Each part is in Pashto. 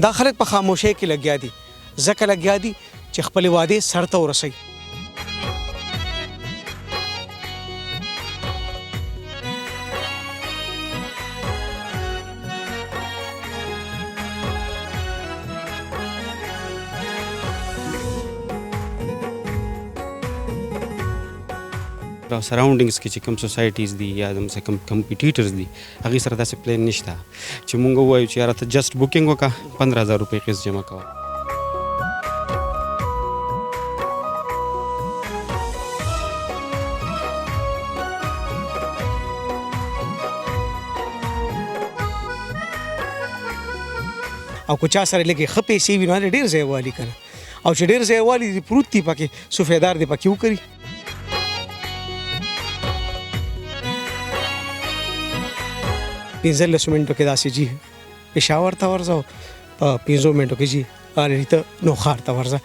دا خلک په خاموشۍ کې لګیا دي، ځکه لګیا دي چې خپلې وعدې سر ته ورسوي. سراوندینګز کې چې کوم سوسایټیز دي یا د کوم کمپټیټرز دي، هغې سره داسې پلان نشته چې مونږ ووایو چې یاره ته جسټ بوکینګ وکړه، 15,000 روپۍ قسط جمع کوه. او که چا سره لږې ښه پیسې وي نو هلته ډېر ځای والي که نه، او چې ډېر ځای والي دي پروت دي پکې، سفیدار دې پکې وکري. 15 منټو کې داسې جي پېښور ته ورځه، په 5 منټو کې جي هلته ته نوښار ته ورځه.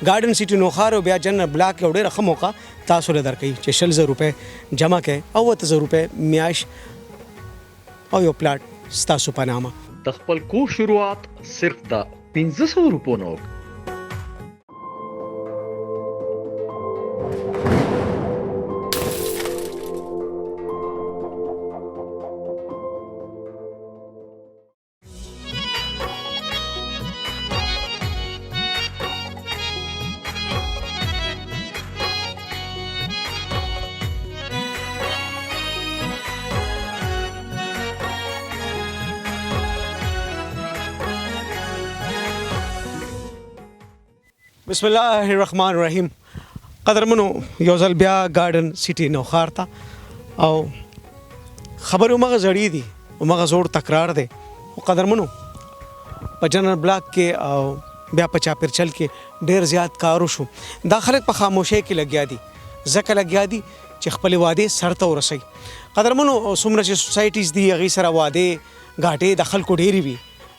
ګارډن سیټي نوښار او بیا جنرال بلاک یو ډېره ښه موقع تاسو له درکوي چې 20,000 روپۍ جمع کړئ او 7000 روپۍ میاشت او یو پلاټ ستاسو په نامه. د خپل کور شروعات صرف د 500 روپو نه وکړئ. بسم الله الرحمن الرحیم. قدرمنو، یو ځل بیا ګارډن سیټي نوښار ته، او خبرې هماغه زړې دي، هماغه زوړ تکرار دی، خو قدرمنو په جنرال بلاک کې او بیا په چاپیرچل کې ډېر زیات کار وشو. دا خلک په خاموشۍ کې لګیا دي، ځکه لګیا دي چې خپلې وعدې سر ته ورسوي. قدرمنو، څومره چې سوسایټیز دي هغې سره وعدې ګاټې د خلکو ډېرې وي،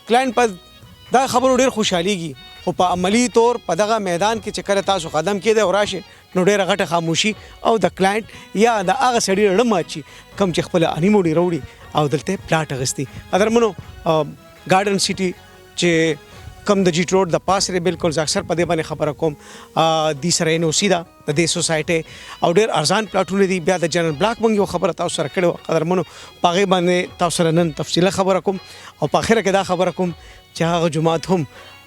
کلاینټ په دا خبرو ډېر خوشحالېږي، خو په عملي طور په دغه میدان کې چې کله تاسو قدم کېدی او راشئ نو ډېره غټه خاموشي او د کلاینټ یا د هغه سړي زړه مات شي کوم چې خپله انیموډي راوړي او دلته یې پلاټ اخیستی. قدرمنو، ګارډن سیټي چې کوم د جیټ روډ د پاس دی، بالکل زه اکثر په دې باندې خبره کوم، دې سره ان او سي ده د دې سوسایټۍ او ډېر ارزان پلاټونه دي. بیا د جنرال بلاک مونږ یو خبره تاسو سره کړې وه قدرمنو، په هغې باندې تاسو سره نن تفصیله خبره کوم، او په اخره کې دا خبره کوم چې هغه جومات هم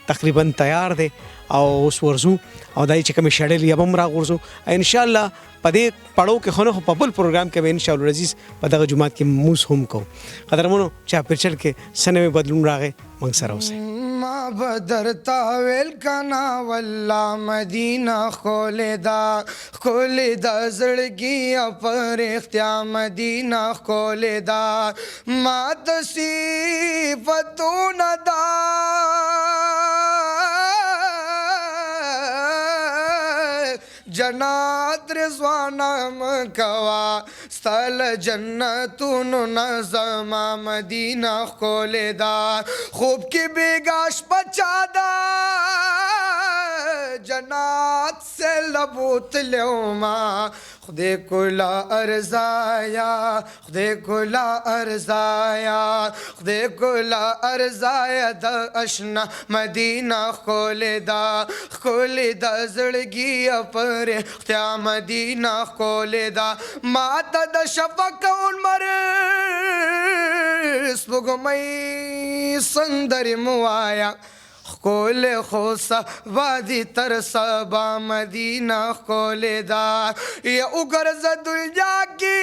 تقریبا تیار دی او اوس ورځو او دا چې کومې شړلې یې هم راغورځو ان شاء الله. په دې پړاو کې خو نه، خو په بل پروګرام کې به ان شاء الله عزیز په دغه جومات کې موس هم کوو. قدرمنو، چاپېرچل کې څه نوی بدلون راغی، موږ سره اوسئ. ما به درته ویل که نه والله مدینه ښکلې ده، ښکلې ده زړګیه په رښتیا مدینه ښکلې ده، ما ته صفتونه ده جنات رضوانه مه کوه، ستا له جنتونو نه زما مدینه ښکلې ده، خوب کې بېګا شپه چا ده جنات سیل بوتلی ومه، خدای کوله ارزایا، خدای کوله ارزایا، خدای کوله ارزایا د اشنا مدینه ښکلې ده، ښکلې ده زړګیه په رښتیا مدینه ښکلې ده، ما ته د شفق او لمر سپوږمۍ سندرې مه وایه، ښکلې خو سبا دي تر سبا مدینه ښکلې ده، یا وګرځه دنیا کې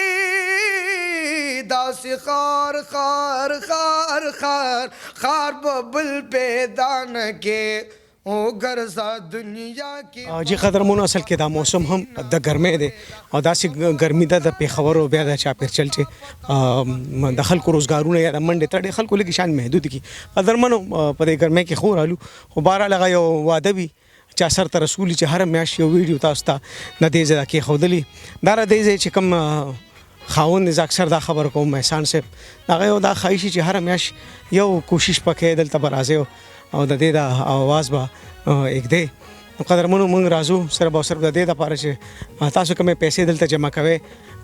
داسې خار خار خار خار خار به بل پیدا نه کې، وګرځه دنیا کې. جی قدرمنو، اصل کې دا موسم هم د ګرمۍ دی او داسې ګرمي ده د پېښور او بیا د چاپېرچل چې د خلکو روزګارونه یا د منډې ترړې خلکو لږ شان محدود کړي. قدرمنو، په دې ګرمۍ کې خو رالو، خو بهرحال هغه یو واده وي چا سر ته رسولي چې هره میاشت یو ویډیو تاسو ته د دې ځای کېښودلي. دا د دې ځای چې کوم خاوند زه اکثر دا خبر کوم، احسان صاحب، هغه یو دا خواهش چې هره میاشت یو کوشش پکې دلته به راځي او د دې دا اواز به اږدې. نو قدرمنو، موږ راځو صرف او صرف د دې لپاره چې تاسو کومې پیسې دلته جمع کوئ،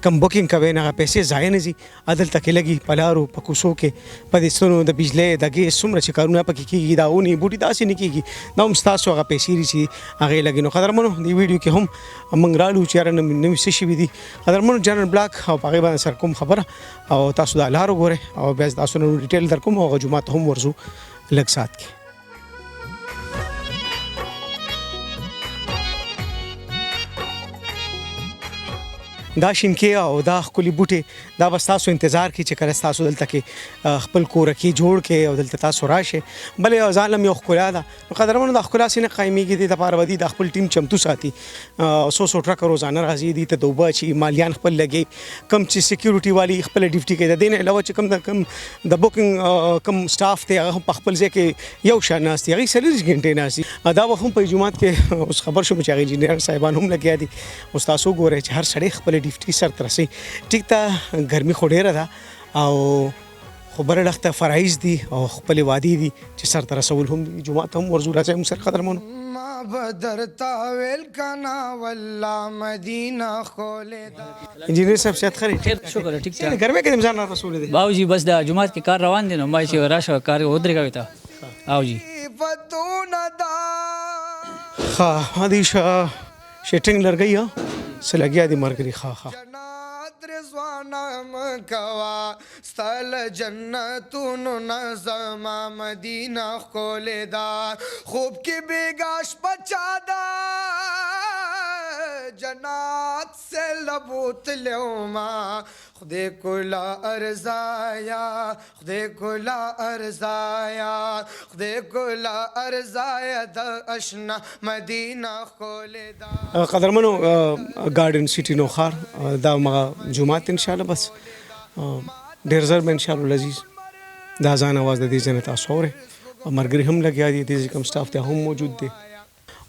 کوم بوکینګ کوئ، نه هغه پیسې ضایع نه ځي، دلته کې لګي په لارو، په کوڅو کې، په دې ستونو د بجلۍ د ګیس څومره چې کارونه پکې کېږي، دا ونې بوټي داسې نه کېږي، دا هم ستاسو هغه پیسې دي چې هغې لګي. نو قدرمنو، دې ویډیو کې هم موږ رالو چې یاره نوي څه شوي دي. قدرمنو، جنرال بلاک او په هغې باندې سره کوم خبره او تاسو دا لار وګورئ او بیا تاسو نور ډیټیل در کوم او هغه جومات هم ورځو لږ ساعت کې. دا شینکې او دا ښکلي بوټي دا به ستاسو انتظار کوي چې کله ستاسو دلته کې خپل کورکي جوړ کړئ او دلته تاسو راشئ، بلې یو ځان هم یو ښکلا ده. نو قدرمنو، دا ښکلا څنګه قایمیږي؟ دې دپاره به دوی دا خپل ټیم چمتو ساتي. څو څو ټرکه روزانه راځي، دوی ته د اوبه اچي، مالیان خپل لګي، کوم چې سکیورټي والي خپله ډیوټي کوي. د دې نه علاوه چې کوم د کوم د بوکینګ کوم سټاف دی، هغه هم په خپل ځای کې یو شان ناست دي، هغوی 24 ګنټې ناست دي. دا وخت هم په جومات کې اوس خبر شوم چې هغه انجینر صاحبان هم لګیا دي. اوس تاسو وګورئ چې هر سړی خپله ډیوټي سر ته رسوي. ټیک ته ګرمي خو ډېره ده او خو بل اړخ ته فرایض دي او خپلې وعدې دي چې سر ته رسول هم دي. جومات ته هم ورځو، راځئ موږ سره قدرمنو. ما به درته ویل کنه والله مدینه ښکلې ده. انجینر صاحب، صحت ښه دی؟ خیر، شکر، ټیک ټاک. ګرمۍ کې دې ځان را رسولی دی؟ باوجي، بس دا جومات کې کار روان دی، نو ما چې راشه کار ودرېږوي ته. او جی صفتونه دا. ښه، دې شیټینګ لرګی څه لګیا دي مرګري. ښه ښه. جنات رضوانه مکوا ستل جنتونو نه زما مدینه ښکلې ده. خوب کې بیګا شپه چا ده جنات سیل بوتلې ومه، خدای کولا ارزایا، خدای کولا ارزایا، خدای کولا ارزایا، د اشنا مدینه ښکلې ده. قدرمنو، ګارډن سیټي نوښار دا مغه جومات، ان شاء الله بس ډېر زر به ان شاء الله العزیز دا اذان اواز د دې ځای نه تاسو اورئ. مرګري هم لګیا دي، دې ځای کوم سټاف دی هم موجود دی.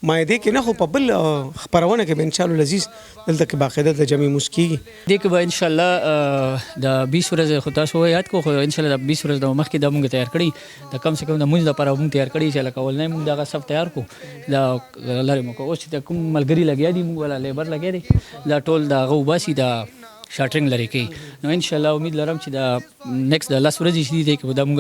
ما دې کې نه خو په بل خپرونه کې به ان شاء الله العزیز دلته کې باقاعده د جمعې لمونځ کېږي. دې کې به ان شاء الله د 20 ورځې خو تاسو یاد کو، خو ان شاء الله د 20 ورځې د مخکې دا مونږ تیار کړی، د کم سے کم د مونږ لپاره مونږ تیار کړی چې لکه اولنی مونږ دغه صف تیار کو، دا لرې مو کو. اوس چې د کوم ملګري لګیا دي، مونږ والا لیبر لګیا دي، دا ټول د هغه وباسي، دا شاټرینګ لرې کوي. نو ان شاء الله امید لرم چې دا نیکسټ د 10 ورځې چې دي، دې کې به دا مونږ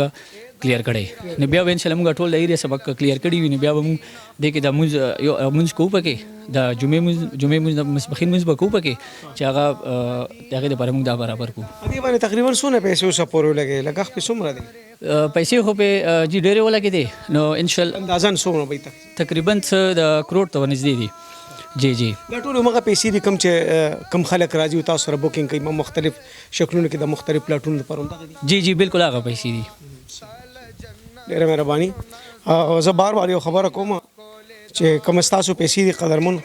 کلیر کړی. نو بیا به ان شاء الله مونږ ټول د ایریا سبق کلیر کړی وي، نو بیا به مونږ دې کې د مونږ یو مونږ کوو پکې، د جمعې مونږ، جمعې مونږ، د ماسپښین مونږ به کوو پکې چې هغه د هغې دپاره مونږ دا برابر کړو. په دې باندې تقریبا څونه پیسې اوسه پورې ولګېدې؟ لګښت پې څومره دی؟ پیسې خو پې جی ډېرې ولګېدې، نو ان شاء الله اندازاً څومره به تقریبا څه د کروڑ ته ورنږدې دي. جی جی. دا ټول همغه پیسې دي کوم چې کوم خلک راځي او تاسو سره بوکینګ کوي، مختلف شکلونو کې د مختلف پلاټونو لپاره همدغه دي؟ جی جی، بالکل هغه پیسې دي. ډېره مهرباني. زه بار بار یو خبره کوم چې کوم ستاسو پیسې دي قدرمن،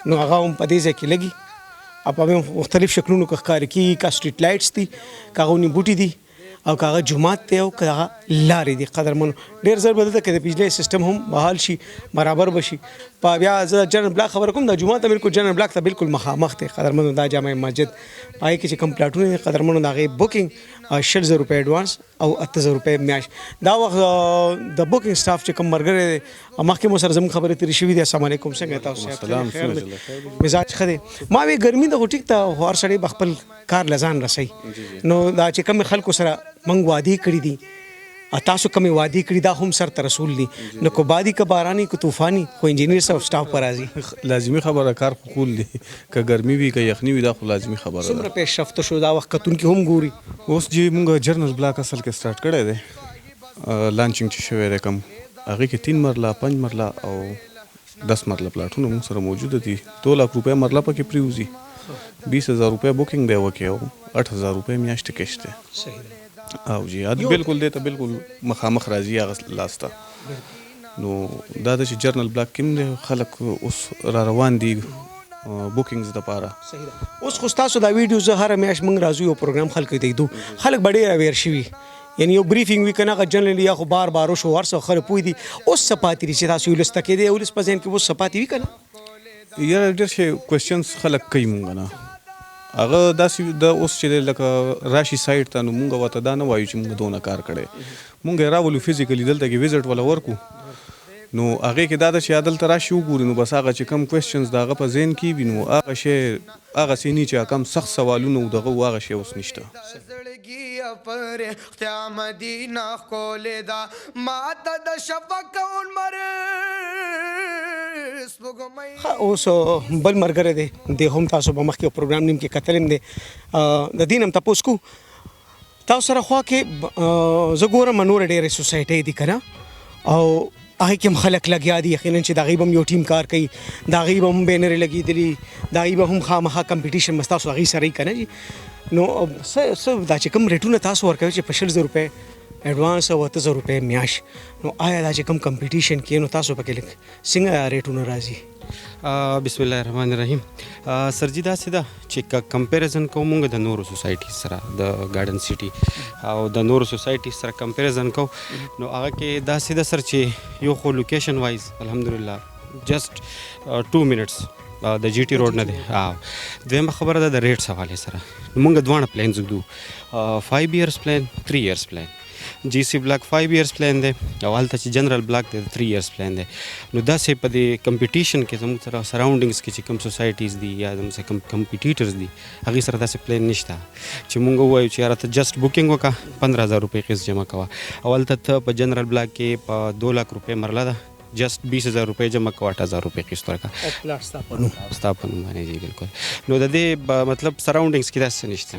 نو هغه هم په دې ځای کې لګي او په مختلف شکلونو کې ښکاري کېږي، که سټریټ لایټس دي، که هغه ونې بوټي دي او که هغه جومات دی او که هغه لارې دي. قدرمنو، ډېر زر به دلته کې د بجلۍ سیستم هم بحال شي، برابر به شي. په بیا زه جنرال بلاک خبره کوم، دا جومات ته بالکل جنرال بلاک ته بالکل مخامخ دی. قدرمنو، دا جامع مسجد په هغې کې چې کوم پلاټونه دي قدرمنو، د هغې بوکینګ 20,000 روپۍ اډوانس او 8,000 روپۍ میاشت. دا وخت د بوکینګ سټاف چې کوم ملګری دی، مخکې مو سره زموږ خبرې تېرې شوې دي. السلام علیکم، څنګه تاسو؟ سلام، خیر دی، مزاج ښه دی؟ ما وی ګرمي ده خو ټیک ده، خو هر سړی به خپل کار له ځان رسوي. نو دا چې کوم خلکو سره موږ وعدې کړې دي، تاسو کومې وعدې کړي دا هم سر ته رسول دي، نو که بادي که باراني که طوفاني خو انجینر صاحب سټاف پر راځي. لازمي خبره، کار خو کول دي، که ګرمي وي که یخني وي، دا خو لازمي خبره ده. څومره پیشرفت شو دا وخت کتونکي هم ګوري؟ اوس چې موږ جنرال بلاک اصل کې سټارټ کړی دی، لانچینګ چې شوی دی کوم، هغې کې 3 مرله، 5 مرله او 10 مرله پلاټونه موږ سره موجوده دي. 2 لاک روپۍ مرله پکې پرېوځي، 20,000 روپۍ بوکینګ دی وکې او 8,000 روپۍ میاشتې کشت دی. صحیح ده. او جی بالکل دې ته بالکل مخامخ راځي هغه لاس ته. نو دا ده چې جنرال بلاک کوم دی، خلک اوس را روان دي بوکینګز دپاره. صحیح ده. اوس خو ستاسو دا ویډیو زه هره میاشت موږ راځو یو پروګرام خلکو ته ږدو، خلک به ډېر اویر شوي، یعنی یو بریفینګ وي که نه، هغه جنرالي یا خو بار بار وشو، هر څه خلک پوه دي. اوس څه پاتې دي چې تاسو ولس ته کېدی، ولس په ذهن کې اوس څه پاتې وي که نه؟ یاره ډېر شی کوېشنز خلک کوي مونږ نه، هغه داسې د اوس چې لکه راشي سایټ ته، نو مونږ ورته دا نه وایو چې مونږ دونه کار کړی، مونږ یې راولو فزیکلي دلته کې وزټ ولا ورکو. نو هغې کې دا ده چې دلته راشي وګوري، نو بس هغه چې کوم کوېسچنز د هغه په ذهن کې وي، نو هغه شی هغسې نه چې کوم سخت سوالونه وو دغه وو، هغه شی اوس نشته. زړګیه په رښتیا مدینه ښکلې ده، ماته د شفق او لمر سپوږمۍ. ښه، اوس بل ملګری دی، دی هم تاسو به مخکې پروګرام نیم کې کتلی هم دی، د دې نه هم تپوس کوو. تاسو سره خوا کې زه ګورم نورې ډېرې سوسایټۍ دي که نه، او هغې کې هم خلک لګیا دي، یقینا چې د هغې به هم یو ټیم کار کوي، د هغې به هم بینرې لګېدلي، د هغې به هم خامخا کمپټیشن به ستاسو هغې سره وي که نه جي. نو څه دا چې کوم ریټونه تاسو ورکوئ چې په 20,000 روپۍ اډوانس او 8,000 روپۍ میاشت، نو آیا دا چې کوم کمپټیشن کې نو تاسو پکې لږ څنګه ریټونه راځي؟ بسم الله الرحمن الرحیم. سر جی، داسې ده چې که کمپیریزن کوو مونږ د نورو سوسایټي سره، د ګارډن سیټي او د نورو سوسایټي سره کمپیریزن کوو، نو هغه کې داسې ده سر چې یو خو لوکیشن وایز الحمدلله جسټ 2 منټس د جی ټي روډ نه دی. دویمه خبره ده د ریټس حوالې سره، نو مونږ دواړه پلانز ږدو، 5 ایئرز پلان، 3 ایئرز پلان. جی سی بلاک 5 ایئرز پلان دی او هلته چې جنرال بلاک دی 3 ایئرز پلان دی. نو داسې په دې کمپټیشن کې زموږ سره سراونډینګز کې چې کوم سوسایټیز دي یا زموږ سره کوم کمپټیټرز دي، هغې سره داسې پلان نشته چې مونږ ووایو چې یاره ته جسټ بوکینګ وکړه، 15,000 روپۍ قسط جمع کوه، او هلته ته په جنرال بلاک کې په 2 لاک روپۍ مرله ده، جسټ 20,000 روپۍ جمع کوه، 8,000 روپۍ قسط ورکړه، او پلاټ ستا په نوم. ستا په نوم باندې جی بالکل. نو د دې مطلب سراونډینګز کې داسې نشته.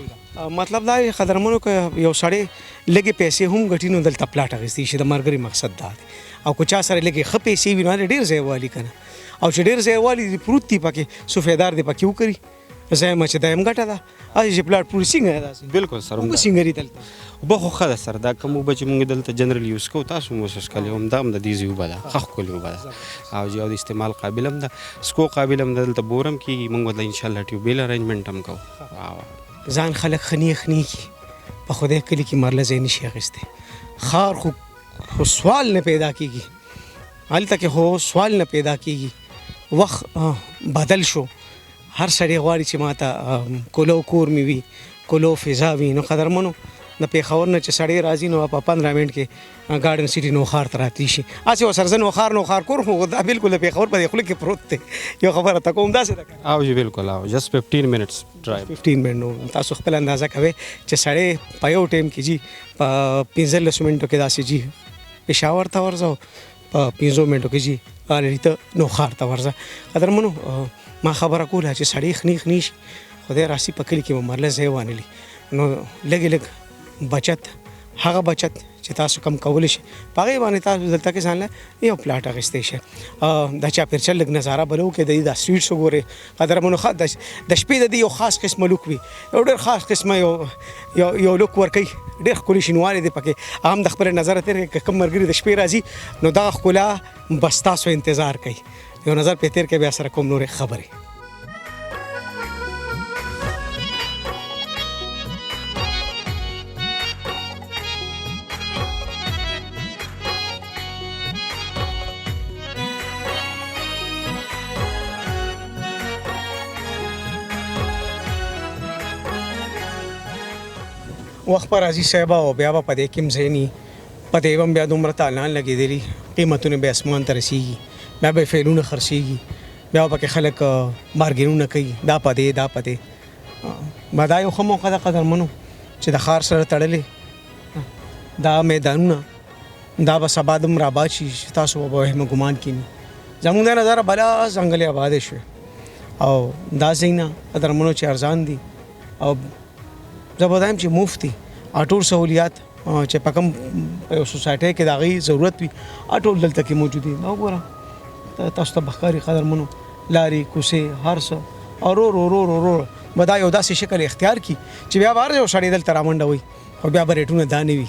مطلب دا دی قدرمنو، که یو سړی لږې پیسې هم ګټي نو دلته پلاټ اخیستی شي، د ملګري مقصد دا دی. او که چا سره لږې ښه پیسې وي نو هلته ډېر ځای والي که نه، او چې ډېر ځای والي دي پروت دي پکې، سفیدار دې پکې وکري، ځای ما چې دا هم ګټه ده. هسې چې پلاټ پورې څنګه ده داسې؟ بالکل سر، اوبه څنګه دي دلته؟ اوبه خو ښه ده سر، دا کوم اوبه چې موږ دلته جنرال یوز کوو، تاسو هم اوس څښلې، هم دا هم د دې ځای اوبه ده، ښه ښکلې اوبه ده، او جی او د استعمال قابل هم ده، څکو قابل هم ده، دلته بور هم کېږي، موږ ورته انشاءالله ټیوب ویل ارینجمنټ هم کوو. ځان خلک خني خني کي، په خدای کلي کې مرله ځای نشي اخیستی، ښار خو سوال نه پیدا کېږي، هلته کې خو سوال نه پیدا کېږي. وخت بدل شو، هر سړی غواړي چې ما ته کولو کور مې وي، کولو فضا وي. نو قدرمنو، د پېښور نه چې سړی راځي نو په 15 منټ کې ګارډن سیټي نوښار ته راتلی شي. هسې ورسره زه نوښار کور خو دا بالکل د پېښور په دې خوله کې پروت دی. یو خبره ته کوم داسې ده که نه؟ او جی بالکل، او جسټ 15 منټس ډرایو. 15 منټ. نو تاسو خپل اندازه کوئ چې سړی په یو ټایم کې جی په پنځلسو منټو کې داسې جی پېښور ته ورځه، په پنځو منټو کې جی غالري ته نوښار ته ورځه. قدرمنو، ما خبره کوله چې سړی خني خني شي، خدای راسي په کلي کې به مرله ځای وانلي. نو لږ لږ بچت، هغه بچت چې تاسو کم کولی شئ په هغې باندې تاسو دلته کې ځان له یو پلاټ اخیستی شئ. د چاپېرچل لږ نظاره بل وکړئ، د دې دا سویټس وګورئ. قدرمنو، ښه د شپې د دې یو خاص قسمه لوک وي، یو ډېر خاص قسمه یو لوک ورکوي، ډېر ښکلي شینوالی دی پکې. هغه هم د خپل نظره تېر کړئ، که کوم ملګري د شپې راځي نو دغه ښکلا به ستاسو انتظار کوي. یو نظر پرې تېر کړئ، بیا سره کوم نورې خبرې. وخت پر راځي صاحب، او بیا به په دې کې هم ځای نه، په دې به هم بیا دومره تالان لګېدلي، قیمتونه بیا اسمان ته رسېږي، بیا به فعلونه خرڅېږي، بیا به پکې خلک بارګینونه کوي، دا په دې، دا په دې. به دا یو ښه موقع ده قدرمنو چې د ښار سره تړلې دا میدانونه دا به سبا دومره آباد شي چې تاسو به په وهم ګمان کینی. زموږ د نظره بلا ځنګلې آبادې شوې، او دا ځایونه قدرمنو چې ارزان دي، او زه به وایم چې مفت دي، او ټول سهولیات چې په کوم په یو سوسایټۍ کې د هغې ضرورت وي هغه ټول دلته کې موجود دي. دا وګوره تاسو ته به ښکاري قدرمنو، لارې کوڅې هر څه، او ورو ورو ورو ورو به دا یو داسې شکل اختیار کړي چې بیا به هر یو سړی دلته رامنډه وي، خو بیا به ریټونه دا نه وي.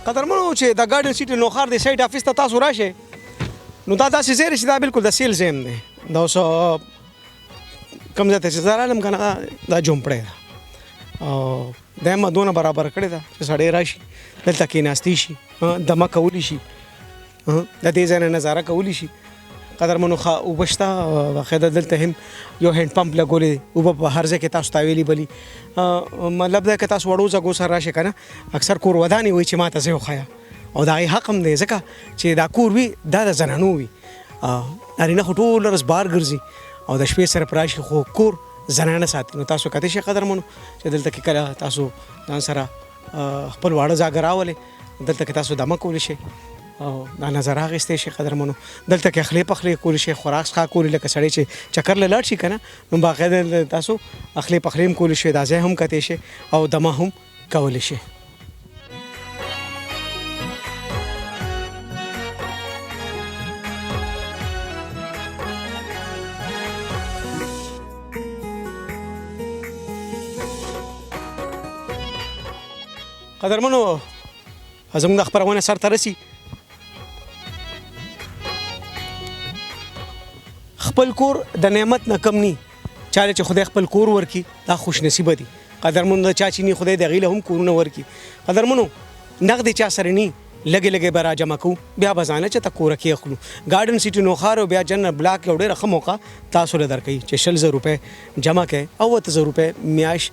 قدرمنو، چې د ګارډن سیټي نوښار د سایټ آفس ته تاسو راشئ، نو دا داسې ځای دی چې دا بالکل د سیل ځای هم دی. دا اوس کوم ځای ته چې زه رالم که نه، دا جومپړی ده او دا ما دونه برابر کړې ده چې سړی راشي دلته کېناستی شي، دمه کولی شي، د دې ځای نه نظاره کولی شي. قدرمنو ښه اوبه شته، باقاعده دلته هم یو هینډ پمپ لګولی دی، اوبه په هر ځای کې تاسو ته اویلیبل. مطلب دا که تاسو وړو ځګو سره راشئ که نه، اکثر کور ودانې وایي چې ما ته ځای وښیه، او د هغې حق هم دی، ځکه چې دا کور وي دا د زنانو وي، نارینه خو ټوله ورځ بار ګرځي او د شپې سره راشي، خو کور زنانه ساتي. نو تاسو کتلی شئ قدرمنو چې دلته کې کله تاسو ځان سره خپل واړه ځاګه راولئ، دلته کې تاسو دمه کولی شئ او دا نظر اخیستی شئ. قدرمنو دلته کې اخلې پخلې کولی شئ، خوراک څښاک کولی، لکه سړی چې چکر له لاړ شي که نه، نو باقاعده تاسو اخلې پخلې هم کولی شئ، دا ځای هم کتی شئ او دمه هم کولی شئ. قدرمنو زموږ د خپرونه سر ته رسي. خپل کور د نعمت نه کم نی، چاله چې خدای خپل کور ورکي دا خوش نصیبه دي. قدرمنو د چا چې نی خدای د هغې له هم کورونه ورکي. قدرمنو نغدې چا سره نی، لږې لږې به راجمع کوو، بیا به ځانه چې ته کوره کې اخلو. ګارډن سیټي نوښار او بیا جنرال بلاک یو ډېره ښه موقع تاسو له درکوي چې 20,000 روپۍ جمع کړئ او 7,000 روپۍ میاشت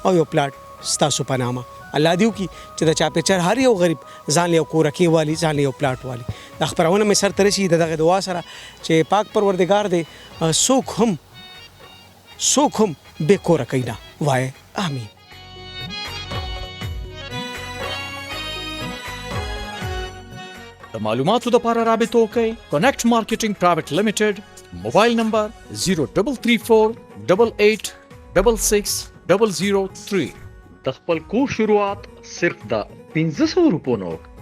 او یو پلاټ ستاسو په نامه. الله دې وکړي چې د چاپېچر هر یو غریب ځان له یو کورکې والي، ځان له یو پلاټ والي. دا خپرونه مې سر ته رسي د دغې دعا سره چې پاک پروردګار دې څوک هم بې کوره کوي نه، وایې آمین. د معلوماتو لپاره رابطه وکړئ Connect Marketing Private Limited، mobile number 0334 88 66 003. د خپل کور شروعات صرف د 500 روپو نه.